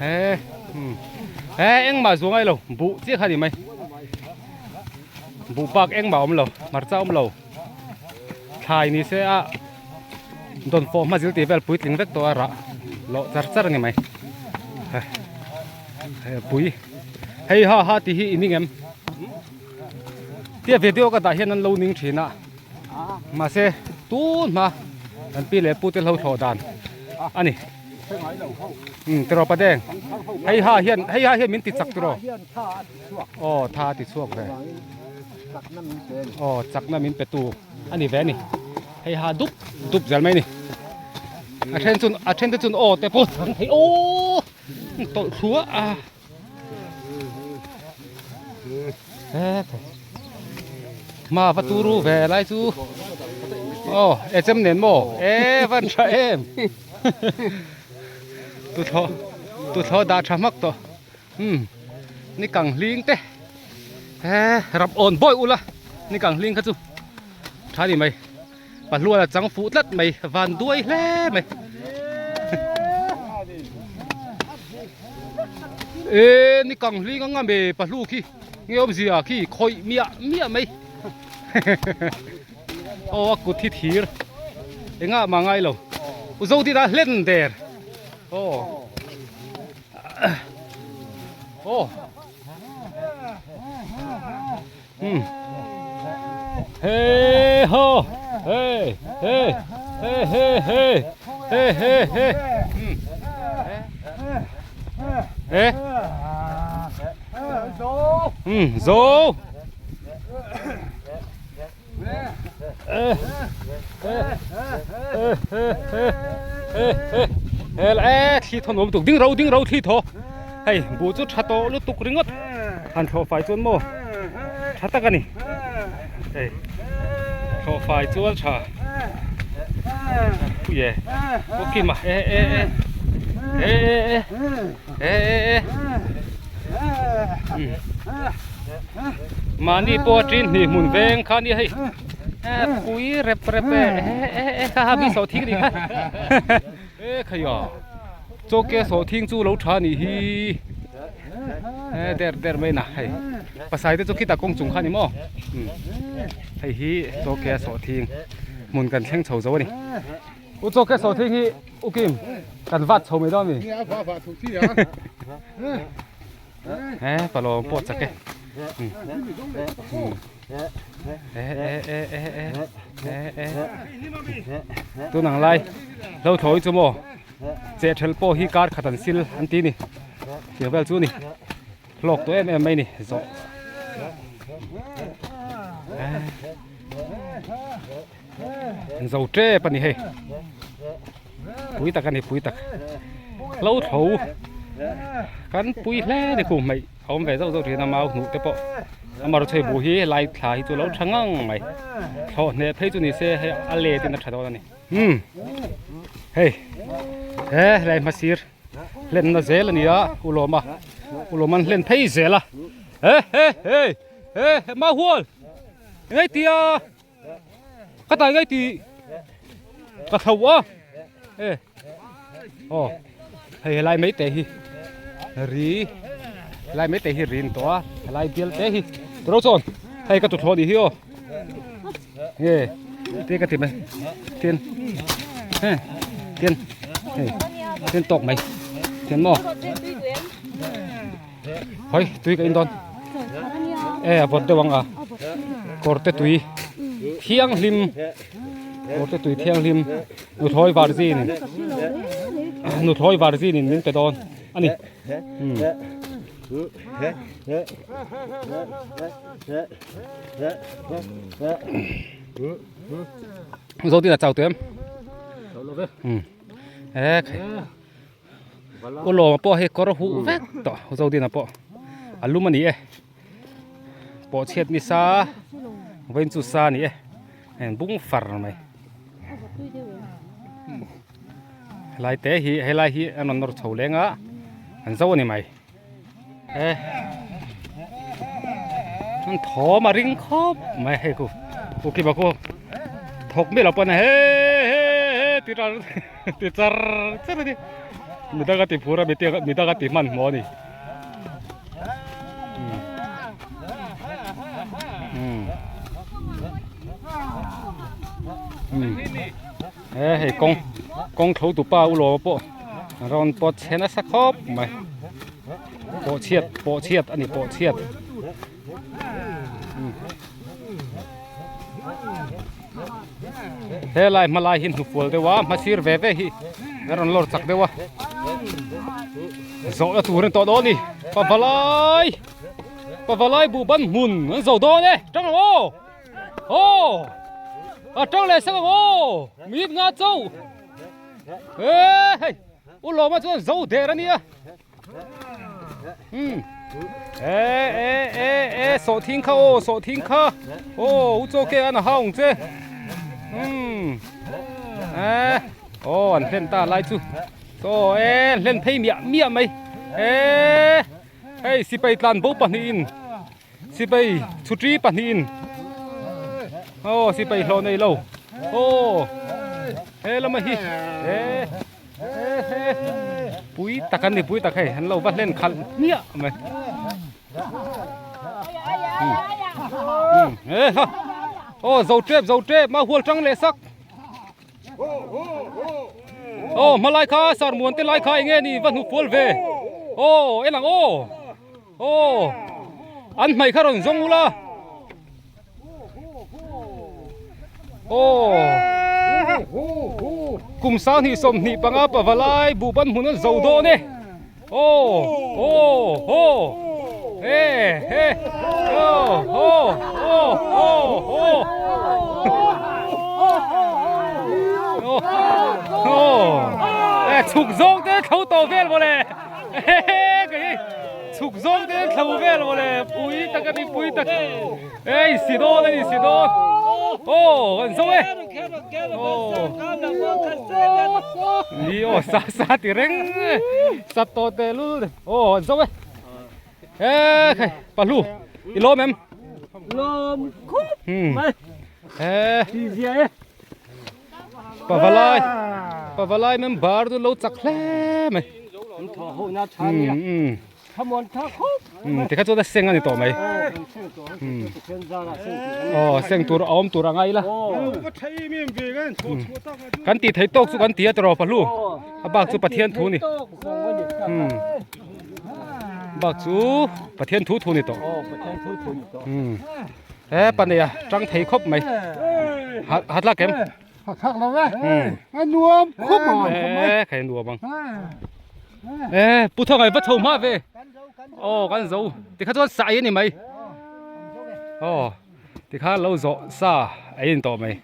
he he engmah zuang ai lo buh chiah kha ni mai buh bak engmah awm lo hmarcha awm lo. Thlai ni se a dawn fawh hma zil tih vel puitling vek tawh a rah loh char char a ni mai hei pui hei ha ha tih hi i ning em tia video ka dah hian an lo ning thin a mahse tun hma kan pi leh pu te hlo thlawh dan a ni tiraw pa deng hei ha hian hei ha hian min ti chak tiraw aw tha a ti chhuak ve. Aw chakna min pe tu a ni ve a ni hei ha dup dup zel mai a ni a then chun a then te chun aw te pawh chang thei aw tawlh thlu a ma va turu ve lai chu aw e chem nen maw e van tha em tuthlawh tuthlawh dah tha hmak tawh umm ni kang hling te. He rap awn bawi ula ni kang hling kha chu tha ni mai pahluan a chang fuh tlat mai van duai hle mai e ni kang hling anga me pahlu khi nge awmzia khi khawih miah miah mai aw a kut hi thir engah mah ngai lo u zo dina hlen der aw aw. Hey ho hey hey hey hey hey hey hey hey eh zo eh eh eh eh eh eh eh thli thaw nuam tuk ding ro ding ro thli thaw hei buh chu tha tawh lutuk ringawt han thlawh fai chuan maw tha tak a ni hei thlawh fai chuan tha pui e u kima e e e e e e e e mahni pawh a ṭin hnih hmun veng kha nia hei pui rep rep e e e kha ha mi sawhthing nih kha e khaia chawke sawhthing chu lo tha nih hi. E der der mai na hei pasai te chu khitah kawng chung kha ni maw hei hi chaw ke a sawh thing hmun kan thleng chho zo a ni u chaw ke sawh thing hi u kim kan vat chho mai dawn a mi e palawm pawh chak e e e e e e e e tun ang lai hlo thawi chu maw Cheh thelh pawh hi kar khat an sil an ti ni tiang vel chu ni hlawk tawh em em mai ni zawh an zo tep a ni hei pui tak a ni pui tak hlo tho kan pui hle ni kum hmeih a awm ve zauh zauh thin a mau hnuh te pawh amarawhchu hei buh hi lai thla hi chu a lo tha ngang mai thlawh hneh phei chu ni se hei a let in a tha dawn a ni. Umm hei he helai hmasir hlenna zel a ni a ulawma ulawm an hlen phei zel a he he hei he he mahual engei tia ka tai ngei ti ka thlo a e aw hei helai mai te hi ri helai mai te hi rin tawh a helai bial te hi turo chuan hei ka tuthlawh ni hi aw. Nge te ka ti mai tin he tin hei tin tawk mai tin maw hoi tui ka in dawn e a vawt deuh ang a kawr te tui thianghlim kawr te tui thianghlim nuthlawi var zin nuthlawi var zin in min pe dawn ani Zo tin a chau tui em? E khai. U lawma pawh hei kawr huh vek tawh Zo din a pawh a lum a ni e. Pawh chhiat ni sa vawiin chu sa a ni e. Heng bung far mai. Helai te hi helai hi an rawn nawr chho leng a an zo a ni mai e an thawm a ring khawp mai hei ku ku ki ba ku thawk miah lo pawn he he he ti tar ti char char a ni midang a ti phur a midang a ti hmanhmawh a ni. He hei kawng kawng tho tu pa u lawma pawh a rawn pawt chhe nasa khawp mai pawh chhiat pawh chhiat a ni pawh chhiat helai hma lai hi hnufual deuh a hma sir ve ve hi a rawn lawr chak deuh a zawhna tur an tawh dawn a ni pavalai pavalai buh ban hmun an zo dawn e tang ang aw aw a tang leh sak ang aw mit nga cho e hei u lawma chuan zo der a nia. Um e e e e sawh thing kha aw sawh thing kha aw u chaw ke an a hau ang che um e aw an hlen ta lai chu aw e hlen phei miah miah mai e hei sipai tlan bo pahnih in sipai chhutri pahnih in aw sipai hlawh nei lo aw he lama hi e Pui tak an ni pui tak hei an lo va hlen khalh hmiah mai aw zo tep zo tep ma hual tang leh sak aw hmalai kha sarmuan te lai kha enge ni va hnuh fual ve aw en ang aw aw an hmai kha rawn zawng ula. Aw kum sang hnih sawmhnih panga pavalai buhban hmun an zo dawn e aw aw aw e he aw aw aw aw aw aw e chhuk zawng te thlo tawh vel mawle he he kei chhuk zawng te thlo vel mawle pui tak a ni pui tak. Ei si dawn a ni si dawn aw kan zo e ni aw sa sa ti reng sat tawh teh lul aw an zo e e khai pahlu i lawm em lawm khup mai e ti zia e pavalai pavalai member chu lo chak hle mai an thaw ho na tha nia. Thlamuan tha khawp. Umm tikha chuan a seng a ni tawh mai. Aw seng tur a awm tur a ngai ila. Kan tih theih tawk chu kan ti a tiraw pahlu. A bak chu Pathian thu ni. Umm bak chu Pathian thu thu ni tawh. Umm he paneia tang thei khawp mai. Ha tlak em? Ha thak lo ve. A nuam khawp ang. E khai nuam ang. E pu thawng ai va chho hma ve. Aw kan zo. Tikha chuan sa ei a ni mai. Aw tikha lo zawh sa ei in tawh mai.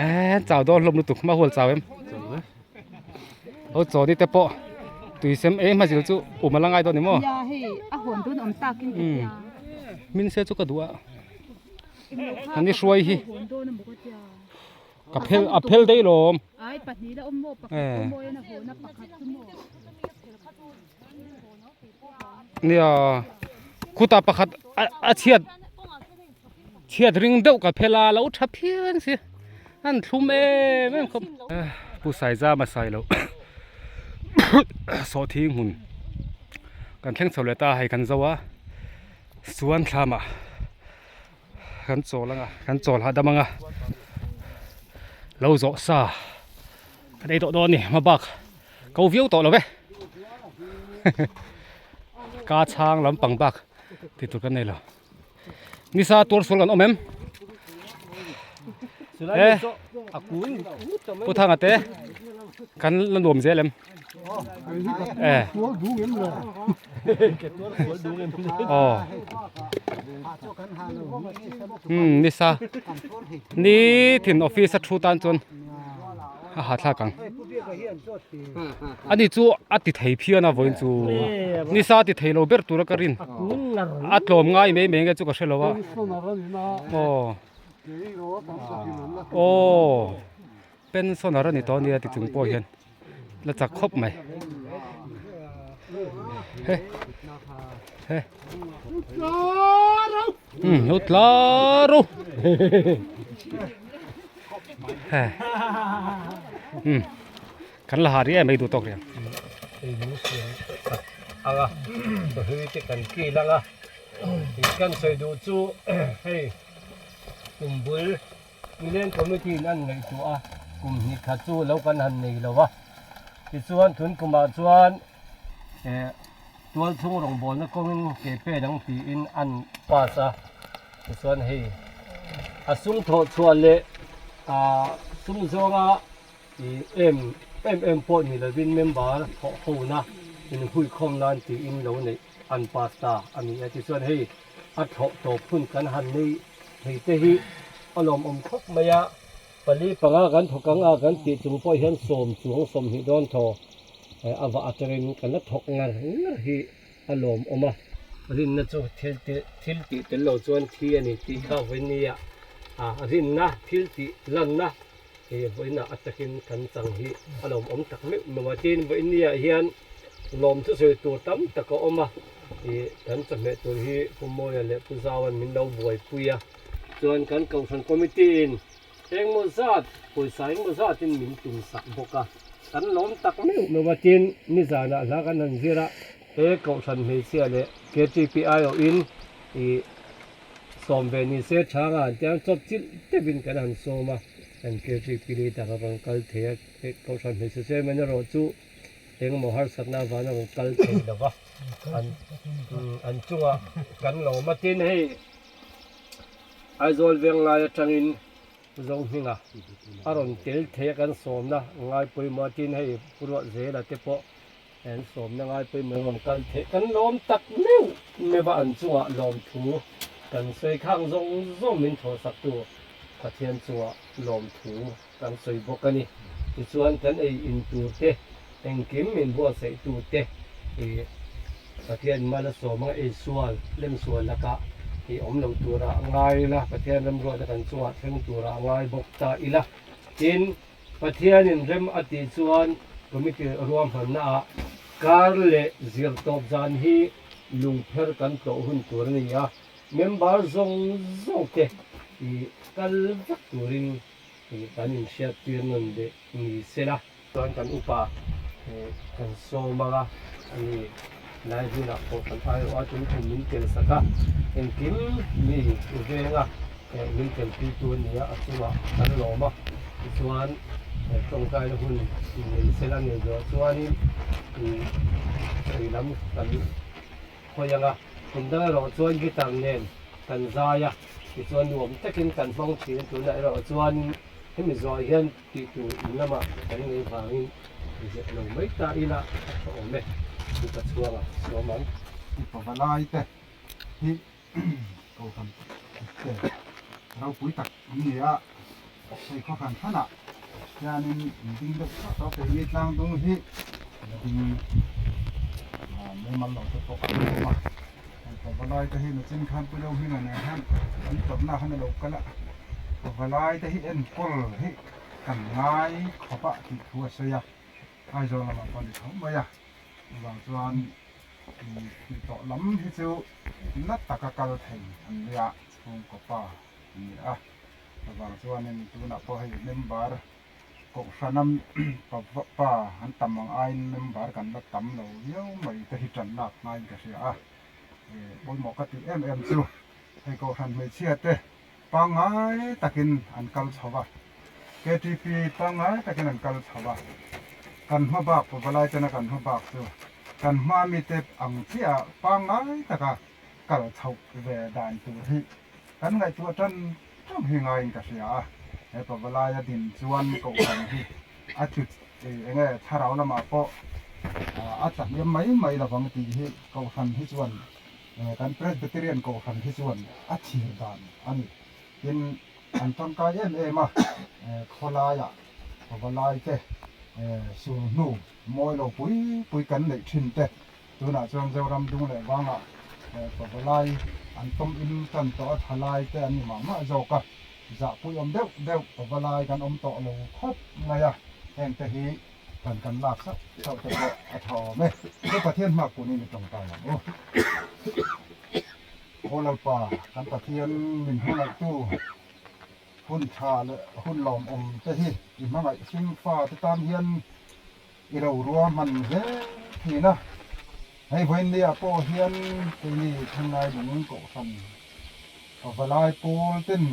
E chau dawn hlawm lutuk hma hual chau em. Ho chaw ni te pawh tui sem ei hma zil chu um a la ngai dawn ni maw. Ya hei a hawn dawn awm takin ka tia. Min se chu ka duh a. An i hruai hi ka phel a phel daih lawm nia khutah pakhat a chhiat chhiat ring deuh ka phel a lo tha phian si an thlum em em khawp pu Saizama Sailo sawhthing hmun kan thleng chho leh ta hei kan zo a chuan thlamah. Kan chawl anga kan chawl hahdam anga lo zawh sa kan ei tawh dawn a ni hma bak ko viau tawh lo ve ka chhang lampang bak tih tur kan nei lo nisa tuar sual kan awm em e pu thanga te kan la nuam zel em. Eh. Aw. Hmm, nisa. Ni thin office a thu tan chuan a ha thlak ang. Ani chu a ti thei phian a vawiin chu. Nisa ti thei lo ber tura ka rin. A tlawm ngai mai mai nge chu ka hre lo a. Aw. Aw. Pensioner a ni tawh ania ti chung pawh hian la chak khawp mai he he um lo tlar u he um kan la ha ri em mai duh tawk riang anga hlui te kan kil anga kan sawi duh chu hei kum bul Milen Committee in an ngaihtuah a, kum hnih khat chu lo kan han nei lo a. Tichuan tun kumah chuan eh tualchhung rawngbawlna kawngin ke pen ang tiin an pass a. Tichuan hei a sum thawh chhuah leh ah sum zawnga ih em em em pawh ni lovin member thawh hona inhuikhawm nan tiin lo neih an pass ta a ni a. Tichuan hei a thlawh tawp hun kan han nei thei te hi a lawmawm khawp mai a, pali panga kan thawk ang a kan tih chung pawh hian sawm chuang sawmhnih dawn thaw a vah atangin kan la thawk ngar ngar hi a lawmawm a. Rinna chu thil tih thil tih tel lo chuan thi a ni tih kha vawinia a rinna thil tih lanna he vawiinah a takin kan chang hi a lawmawm tak meuh meuh a tin vawinia hian lawm thusawi tur tam tak a awm a ih kan chawhmeh tur hi Pu Mawia leh Pu Zauan min lo buaipui a chuan kan kohhran committee in engmaw zat pawisa engmaw zatin min tum sak bawk a kan lawm tak meuh meuh a tin nizanah hla kan han zir a he kohhran hmeichhia leh KTPI awh in ih Sawm ve ni se tha nga an tiang chawp chilh deuhin kan han sawm a, kan KGP leader a rawn kal thei a, Kohhran hmeichhe chairman erawh chu engemaw harsatna avangin a rawn kal thei lo va, an an chungah kan lawm a tin hei Aizawl Venglai atangin Zohminga a rawn tel thei a kan sawmna ngai pawimawh a tin hei Pu Ruahzela te pawh An sawmna ngai pawimawh rawn kal theih kan lawm tak meuh meuh a, an chungah lawmthu kan sawi khang zawng zawng min thawhsaktu Pathian chungah lawmthu kan sawi bawk a ni. Tichuan kan ei in tur te, engkim min buatsaihtu te i Pathian mal a sawm anga ei sual, lem sual lakah i awm lo turah ngai ila, Pathian remruatna kan chungah thleng turah ngai bawk ta ila. Tin, Pathianin rem a tih chuan committee ruahmannaah kar leh zir tawp zan hi lungpher kan tlawh hun tur a ni a, member zawng zawng te i kal vek turin i kan inhriat tir nawn leh ni se la. Chuan kan upa kan sawm anga a ni. Lai hmunah pawh kan aiawh a, tun kum min tel sak a, engkim mi u venga min telpuitu a ni a, a chungah kan lawm a, tichuan tawngtaina hun nei sela nei zawh chuanin sawi lam kan hawi ang a, kum dang erawh chuan guitar nen kan zai a, tichuan nuam takin kan hmang thin a, tunah erawh chuanin hemi zawh hian Tih tur in lamah kan ngei vangin zep lo mai ta ila a tha awm e, Upa chhuanga sawm ang. Upa valai te hi kohhran te ropui tak an ni a, hei khaw hran hranah hianin in ding deuh tawh tawh keini tlangdung hi la ding mumal lo te pawh an awm a, upa valai te hi nachin khan Pu Lohminga nen hian an tawpna khan a lo kal a. Pavalai te hi enkawl hi kan ngai khawp a tih thu a sawi a, Aizawl lamah pawh a ni tho mai a, chuvang chuan tih tawh lam hi chu na taka kal thei an nia chhungkaw pa an ni a, chuvang chuanin tunah pawh hei member kohhrana pa an tam ang aiin member kan la tam lo viau mai te hi tan lak ngaiin ka hria a, pawimawh ka tih em em chu hei kohhran hmeichhia te Pangngai takin an kal chho a, KTP pangngai takin an kal chho a, kan hma bak pavalai tena kan hma bak chu kan hma mite ang chiah pangngai taka kal chhoh ve dan tur hi kan ngaihtuah tan teuh hi ngaiin ka hria a, he pavalaia din chuan kohhran hi a tlu eng nge thlarau lamah pawh a tla hniam mai mai lovang tih hi kohhran hi chuan Kan Presbyterian Kohhran hi chuan a thir dan a ni. Tin, an tangkai em em a, khawlaiah pavalai te, sur hnu mawi lo pui pui kan neih thin te, tunah chuan Zoram dung leh vangah pavalai an tawm in tan tawh a, thalai te an ni mah mah zawk a, zahpui awm deuh deuh pavalai kan awm tawh lo khawp mai a, hengte hi Kan kan lak sauh sauh te pawh a tha awm e. Chu Pathian hmak punin i tawngtai ang u. Aw Lalpa, kan Pathian min hmangaihtu hun tha leh hun lawmawm te hi i hmangaih hring fa te tan hian i ro rua hman zel thin a. Hei vawiinnia pawh hian keini Thangngai lung kohhran pavalai pawl ten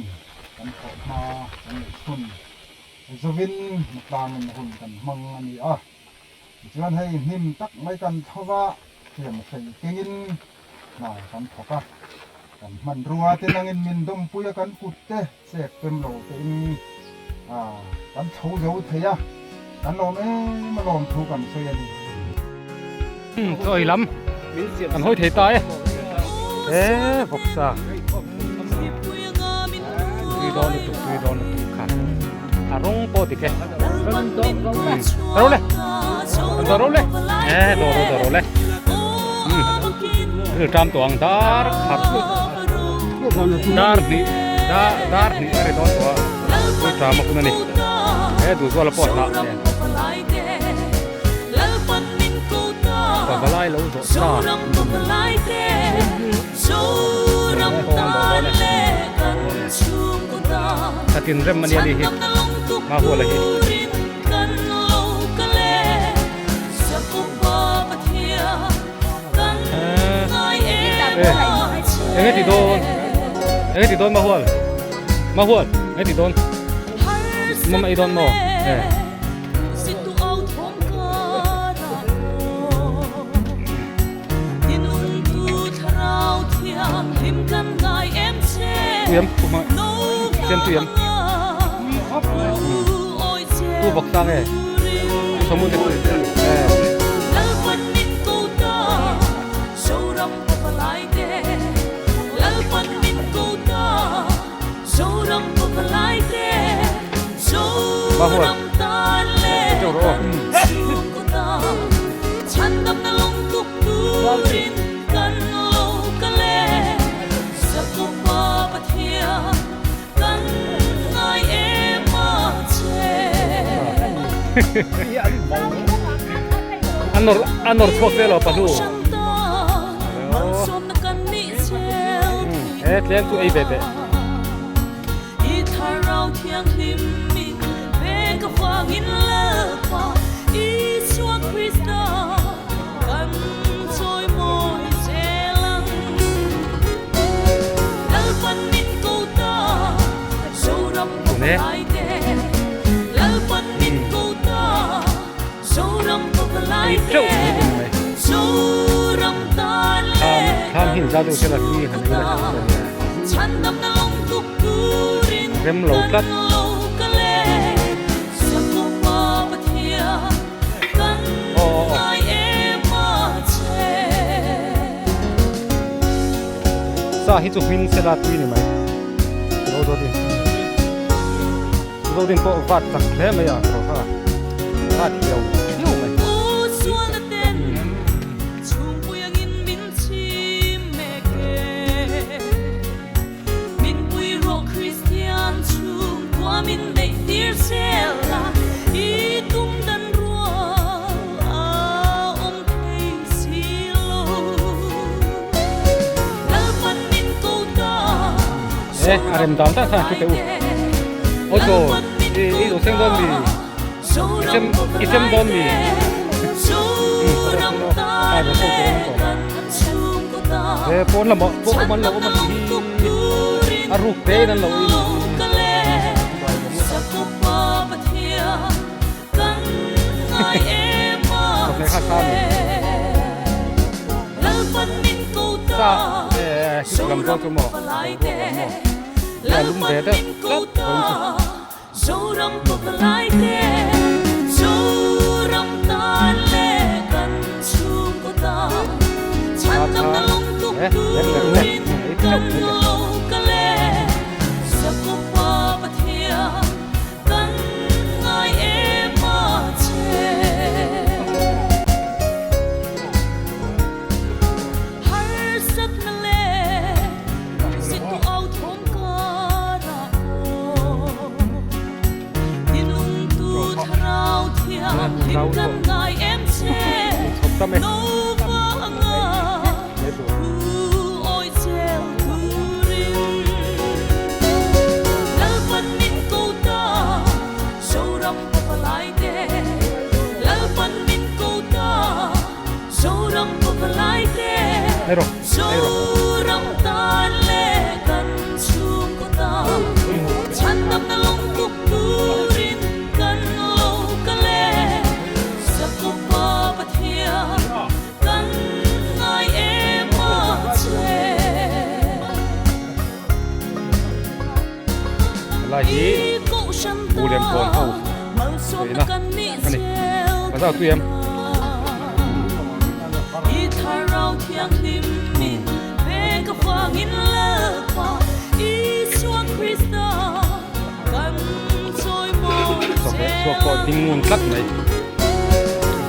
kan thawh hma kan neih chhun. Zovin tlangin hun kan hmang a ni a, tichuan hei hnim tak mai kan thova thiam hrei kengin hna kan thawk a, kan hmanrua te nangin min dawmpui a kan kut te chek pem lo tein kan chho zo thei a, kan lawm em a lawm thu kan sawi a ni. Chaw ei lam kan hawi thei ta e, he vawksa tui dawn lutuk tui dawn lutuk kha a rawng pawh dik e ro le an ro le e do ro do ro le ril tam tawh ang dar khat dar hnih dar dar hnih a ri dawn tawh a ril tam a hun a ni he duhzuala pawh a hnah nen. Pavalai lo zawh sa. Khatin rem ania ni hi ma huala hi. Enge ti dawn enge ti dawn ma hual ma hual enge ti dawn mama i dawn maw eh. Tuyam kuma siam tuyam tu bok sang e somu te eh An nawr an nawr chhuak vel aw pahnu. He tlem chu ei ve teh. Zau deuh sela hlui han ei la tha dawn nia. Rem lo tlat. Aw aw aw. Sa hi chu hmin sela tui ni mai. Ro zawt in. Zodin pawh vat chak hle mai a ro kha vat hiau hiau mai. E a rem dan tak khan a hre teh u. Auto i i lo seng dawn mi i sem i sem dawn mi he pawn lamah pawh awm an lo awm a nih hi a ruk te in an lo in chawhmeh kha sa ni sa eh chu lam zawk chu maw a lum ve deuh tlat dawn chu. Eh lem lem lem ei chauh mai le. Helai hi Buhlem kawn ho tuihna a ni. Ka zau tui em? Chawhmeh chhuak pawh ding ngun tlat mai.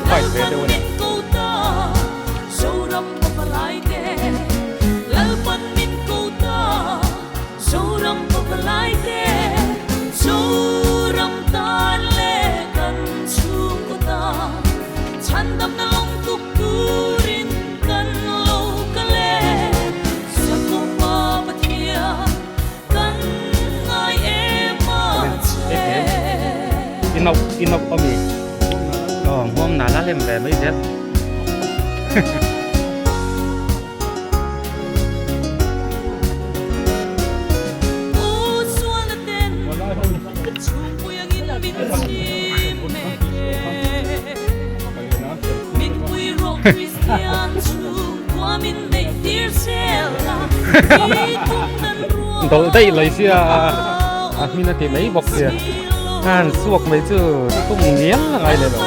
Fight ve deuh a ni. Inauh inauh a mi aw hmuam nal a lem ve mai zel. Dawlh daih lai sia a hmin a ti mai bawk sia a han suak mai chu tum ngial a ngai leh lo.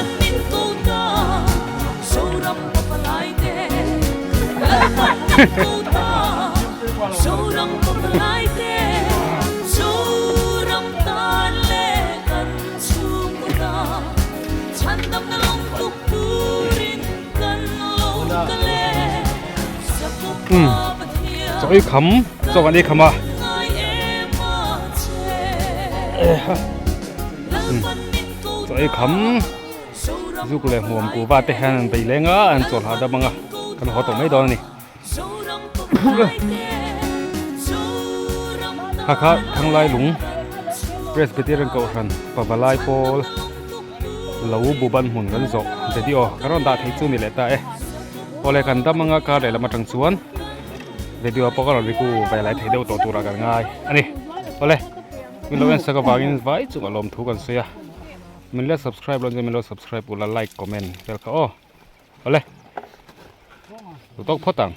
Umm chaw ei kham chaw kan ei kham a chaw ei kham zuk leh hmuam kuhva te hian an bei leng a an chawl hahdam ang a kan haw tawh mai dawn a ni. Hakha Thanglai lung Presbyterian Kohhran Pavalai pawl lo buban hmun kan zawh video kan rawn dah thei chu ni leh ta e. Awle kan dam anga kar lehlam atang chuan video pawh ka rawn riku ve lai thei deuh tawh turah kan ngai a ni. Awle min lo en sak avangin vai chungah lawmthu kan sawi a, min la subscribe lo chuan min lo subscribe ula like comment vel kha aw. Awle. Lu tawk phawt ang.